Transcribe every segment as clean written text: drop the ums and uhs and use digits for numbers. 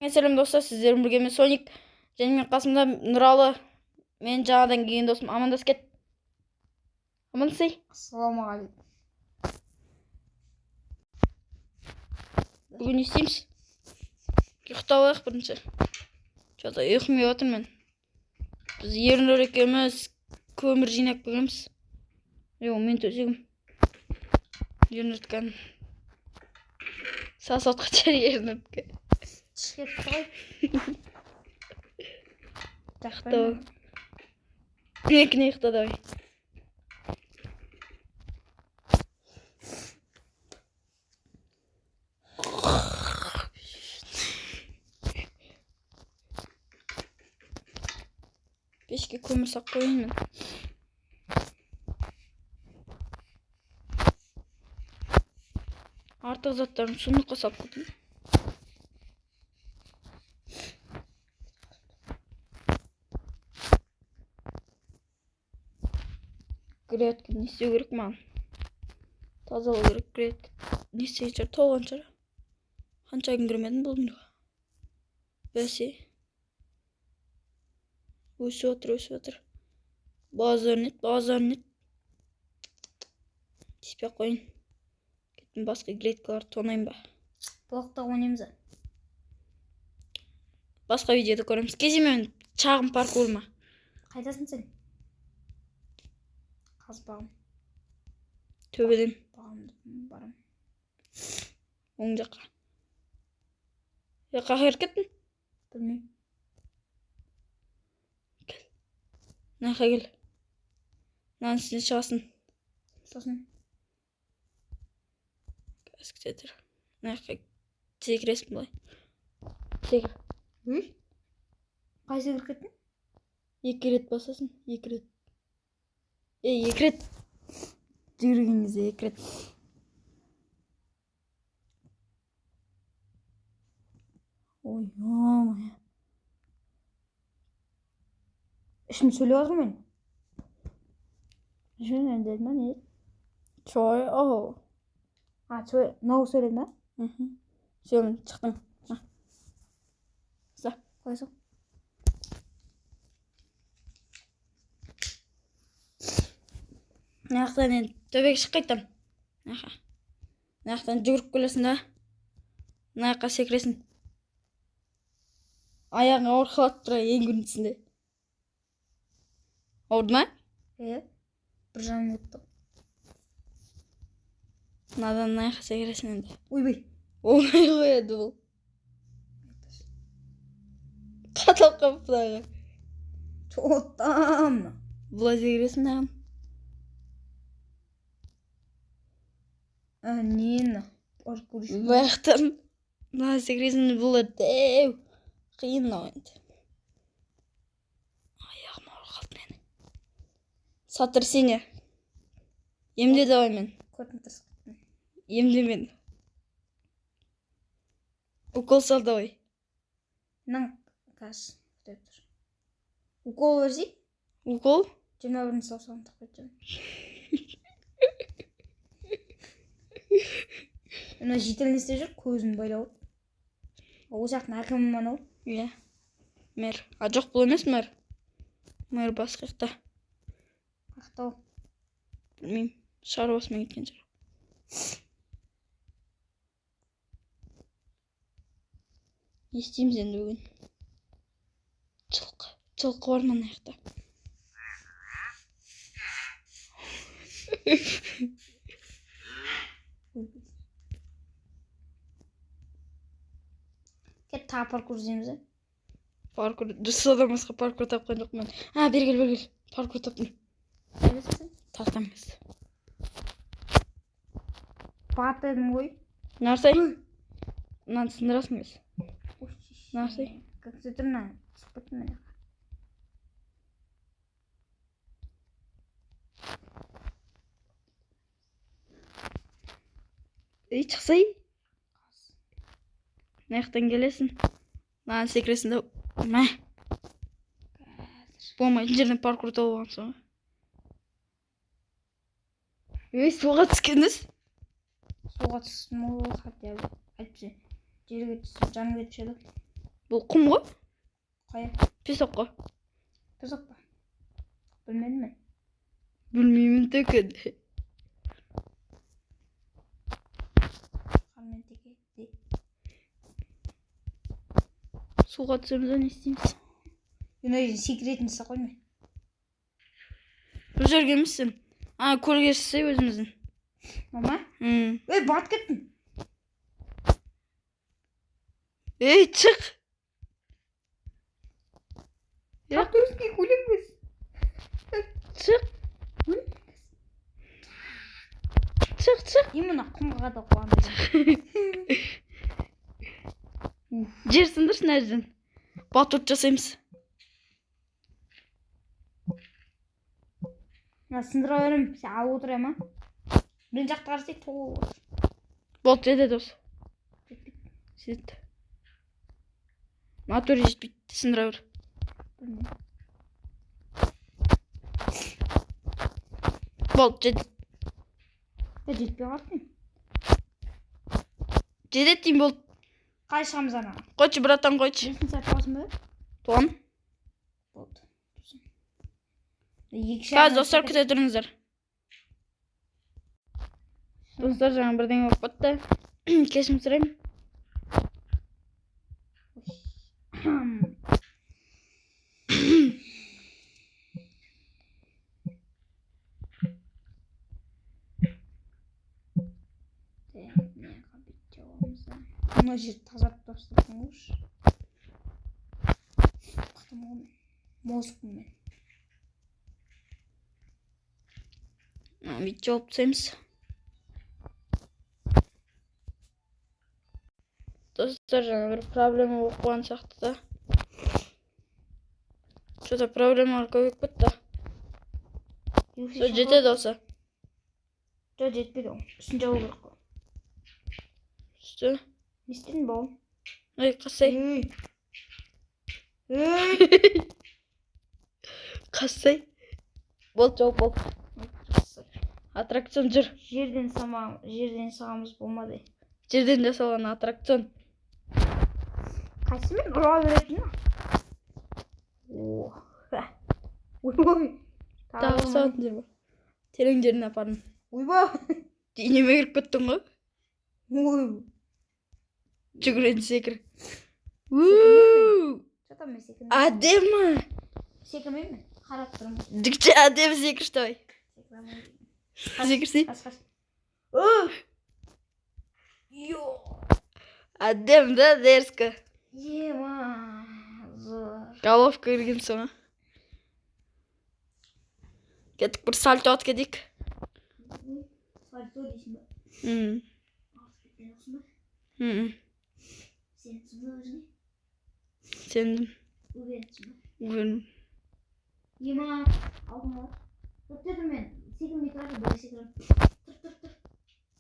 Сәлем, достар, сіздермен бірге мен, Соник, және менің қасымда Нұралы, мен жаңадан келген досым. Амандасып кет, амандасай. Ассалаумағалейкум. Бүгін не істейміз? Ұйықтап алайық бірінші, че-то ұйқым келіп жатыр. Мен, біз Ернұр екеуміз көмір жинап келгенбіз. Е, ол менің төсегім, Ернұрдікі. Сасып жатқан Ернұрдікі. Тіс кетті ғой. Ұйықтау. Менікіне ұйықта, давай. Пешке көмір салып қояйын мен. Артық заттарын сундукқа салып кетейін. Грядка не істеу керек маған? Тазалау керек грядка. Не істеген шығар, толған шығар. Қанша күн кірмедім бұл мирға. Бәсе. Өсіп жатыр, өсіп жатыр. Базар нет, базар нет. Тиіспей ақ қояйын. Кеттім, басқа грядкаларды тонайын ба? Блокта ойнаймыз ба? Басқа видеода көреміз. Кеше мен шағын паркур ма? Қайдасың сен? Қазбағым. Төбеден. Бағым, барам. Оң жаққа. Е, қаяққа кіріп кеттің? Білмеймін. Мына жаққа кел. Мынаның үстіне шығасың. Сосын? Қазір, күте тұр. Мына жаққа секіресің былай. Секір. Үй? Қай секіріп кеттің? Екі рет басасың, екі рет. Е, екі рет. Жүгірген кезде екі рет. Ой, ё-моё. Ішім сөйлеп жатырмын мен. Жөн деді ма, не? Чой, о. А, мынау сөйледі ма? Мхм. Все, мен шықтым. На. Ұста. Қоя сал. Мына жақтан енді төбеге шық қайтадан. Мына жаққа. Мына жақтан жүгіріп келесің да. Мына жаққа секіресің. Аяғың ауыр қалады тұра ең біріншісінде. Ауырды ма? Е, бір жаным кетті. Мынадан мына жаққа секіресің енді. Ойбай. Оңай ғой енді бұл. Қаталып қалыпты дағы. Тотам. Былай секіресің мынаған. А, нені? Паркур. Бұл жақтан мына секіресің, бұл дәу. Қиын мынау енді. Аяғым ауырып қалды менің. Сотрясение. Емде давай мен. Көтім тырысып кеттім. Емде мен. Укол сал давай. Мынаң қазір күте тұр. Укол берсей? Укол? 21-ші саусағын тығып кетемін. Мына житель не істеп жүр? Көзін байлап. Ол жақтың әкімі ма анау? Иә. Мэр. А, жоқ, бұл емес мэр. Мэр басқа жақта. Ақтау. Білмеймін. Шаруасымен кеткен шығар. Не істейміз енді бүгін? Жылқы. Жылқы бар мына жақта. Кет, тағы паркур іздейміз, ә? Паркур. Содан басқа паркур тапқан жоқпын мен. А, бері кел, бері кел. Паркур таптым. Қайдасың сен? Тартамын қазір. Бат дедім ғой. Нарсай. Мынаны сындырасың қазір. Нарсай. Как күте тұр, мына түсіп кеттім мына жаққа. Ей, шықсай. Мына жақтан келесің. Мынаны секіресің да. Мә. Болмайтын жерден паркур тауып алғансың ғой. Ей, суға түскеніңіз. Суға түстім ғой, хотя бы. Әйтпесе жерге түссем жаным кетуші еді. Бұл құм ғой. Қай? Песок қой. Песок па? Білмедім мен. Білмеймін төкен. Қармен теке. Де. Суға түсеміз ба, не істейміз? Мына жерден секіретін жасап қой мен. Бұл жерге емес сен. Ана көлге шықсай өзіміздің. Мама? М. Ей, батып кеттім. Ей, шық. Иә. Татуский өлеңбіз. Шық. Шық, шық. Именно құмға да қуанды. Жер сындыршы мына жерден. Батут жасаймыз. Мына сындыра беремін. Сен алып отыра ма? Мен жақты қарасай толық. Болды, жетеді осы. Жетеді. Натуре жетпейді. Сындыра бер. Білмеймін. Болды, жетеді. Е, жетпей қалды. Жетеді деймін, болды. Қалай шығамыз ана? Қойшы, братан, қойшы. Лестница туасың ба? Туамын. Болды. Тусын. Екі Қазір, достар, күте тұрыңыздар. Достар, жаңа бірдеңе болып кетті. Кешірім сұраймын. Мына жерді тазартып тастаппын ғой. Мықтымын ғой мен. Мозгпын мен. Бүйтіп жауып тастаймыз. Достар, жаңа бір проблема болып қойған сияқты да. Что-то проблемалар көбейіп кетті. Все, жетеді осы. Жоқ, жетпейді ол. Үстін жабу керек қой. Үсті. Не істедің, бауым? Ей, қасай. Ей. Ей. Қасай. Болды, жауып болды. Аттракцион жүр. Жерден сама, жерден сағамыз болмады. Жерден жасалған аттракцион. Қайсымен ұра беретін? О. Ой. Тағы ұқсаған жер бар. Терең жеріне апардым. Ойбай. Денеме кіріп кеттің ғой. Ой. Жүгірен секір. Что мен секірмеймін. Әдемі. Секірмеймін. Қарап тұрмын. Жігітше, әдемі секірші, давай. Секіре. Секірсей. Қаш, қаш. Йо. Әдемі да, дерзко. Ема. Зор. Головка кірген соң. Кеттік, бір сальто атып кетейік. Сальто дейсің ба? М. Артып кеткен жоқсың ба? М. Сенсің ба өзіңе? Сендім. Уверенсің ба? Уверен. Ема. Алдын ал. Тұр, тұр, мен секірмей тұрайын, былай секіремін. Тұр, тұр, тұр.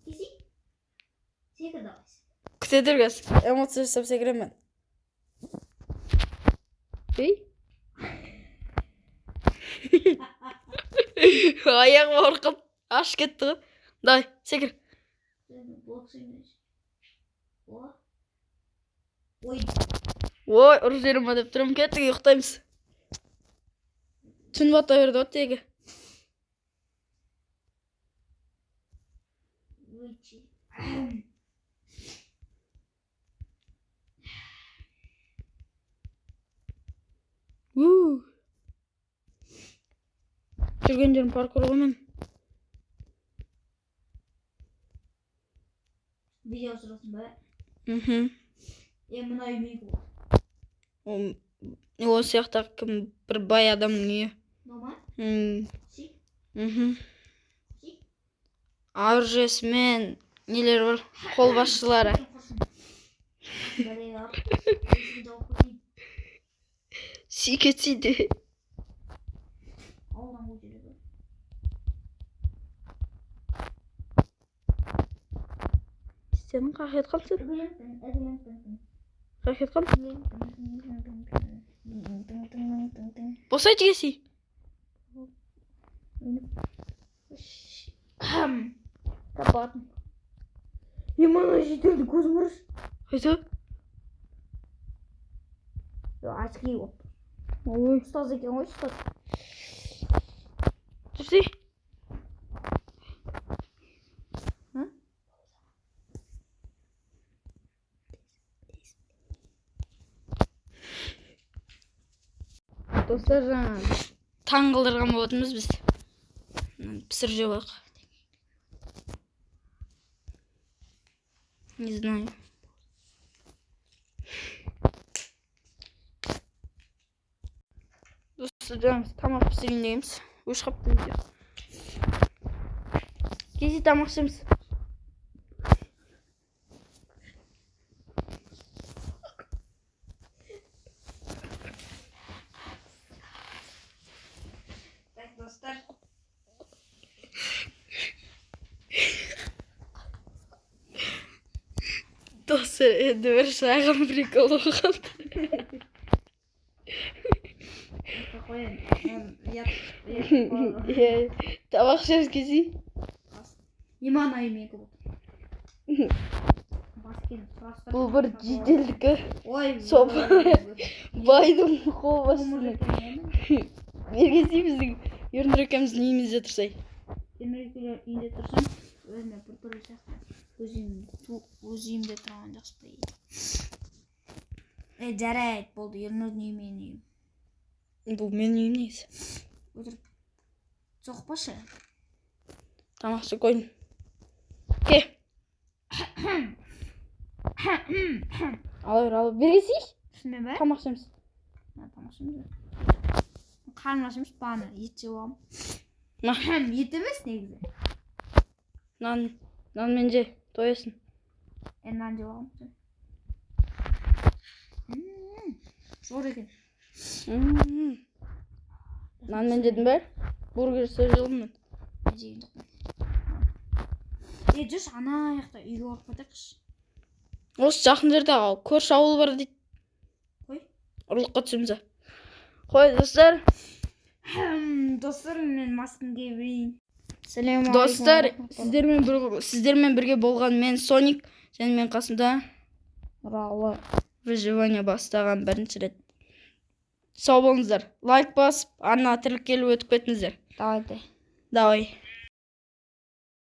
Кесей. Секір давай. Күте тұр қазір. Эмоция жасап секіремін мен. Ей. Аяғым ауырып қалды. Ашып кетті ғой. Давай, секір. Блок емес. О. Ой. Ой, ұрып жіберем ба деп тұрмын. Кеттік, ұйықтаймыз. Түн бата берді ғой тегі. Выйти. У. Жүрген жерім паркур ғой мен. Видео түсіресің ба? Мхм. Е, мына үй менікі ғой. Ол сияқты кім бір бай адамның үйі. Мынау ма? М, Си? Мхм. Си? Оружиесімен нелер бар, қолбасшылары. Құрсын. Бәле, есігін жауып кетейін. Сүй кетсейді. Ауылдан қуып жібереді ғой. Сен қаяққа кетіп қалдың сен? Қаяққа кетіп қалдың? Босайшы, кесей. Капатын. Е, мына жетелді көзім ұрыс. Қайда? Очки болып. Ой. Ұстаз екен ғой, ұстаз. Жүрсей. А? Достар, жаңа таң қылдырған болатынбыз біз. Мынаны пісіріп жеп алайық. Не знаю. Достар, жаңа біз тамақ пісірейін дегенбіз. Өшіп қалыпты видео. Кезі тамақ ішеміз. Так, достар. Достар, енді бір шағын прикол болған. Қояйын. Ұят. Иә, тамақ ішеміз, кезі. Иман айым екі болды. Бас киім сұрастырып. Бұл бір жеделдікі. Ой, Соп. Байдың қолбасшысының. Бергесі, біздің Ернұр екеуміздің үйімізде тұрсай. Ернұр үйінде тұрсам, өзіме біртүрлі сияқты. Өз үйімде, өз үйімде тұрған жақсы па еді. Е, жарайды, болды, Ернұрдың үйі менің үйім. Бұл менің үйім негізі. Өтірік соқпашы. Тамақ ішіп қойдым. Ке. Ала бер, ала бер. Бергесі. Шынымен бе? Тамақ ішеміз. Ha, тамақ ішеміз бе? Қарным аш емес, бағана ет жеп алғанмын. Ма. Ет емес негізі. Нан, нанмен же, тоясың. Е, нан жеп алғанмын. Зор екен. Нанмен жедің бе? Бургер істеп жедім мен. Мен жеген жоқпын. Е, жүрші, ана жақта үйге барып қайтайықшы. Осы жақын жерде көрші ауыл бар дейді. Қой. Ұрлыққа түсеміз. Қой, достар. Достар, мен маскамды киіп берейін. Сәлем. Достар, сіздермен бірге болған мен Соник және мен қасымда Нұралы. Выживание бастаған бірінші рет. Сау болыңыздар. Лайк басып, арнаға тіркеліп өтіп кетіңіздер. Давайте. Давай.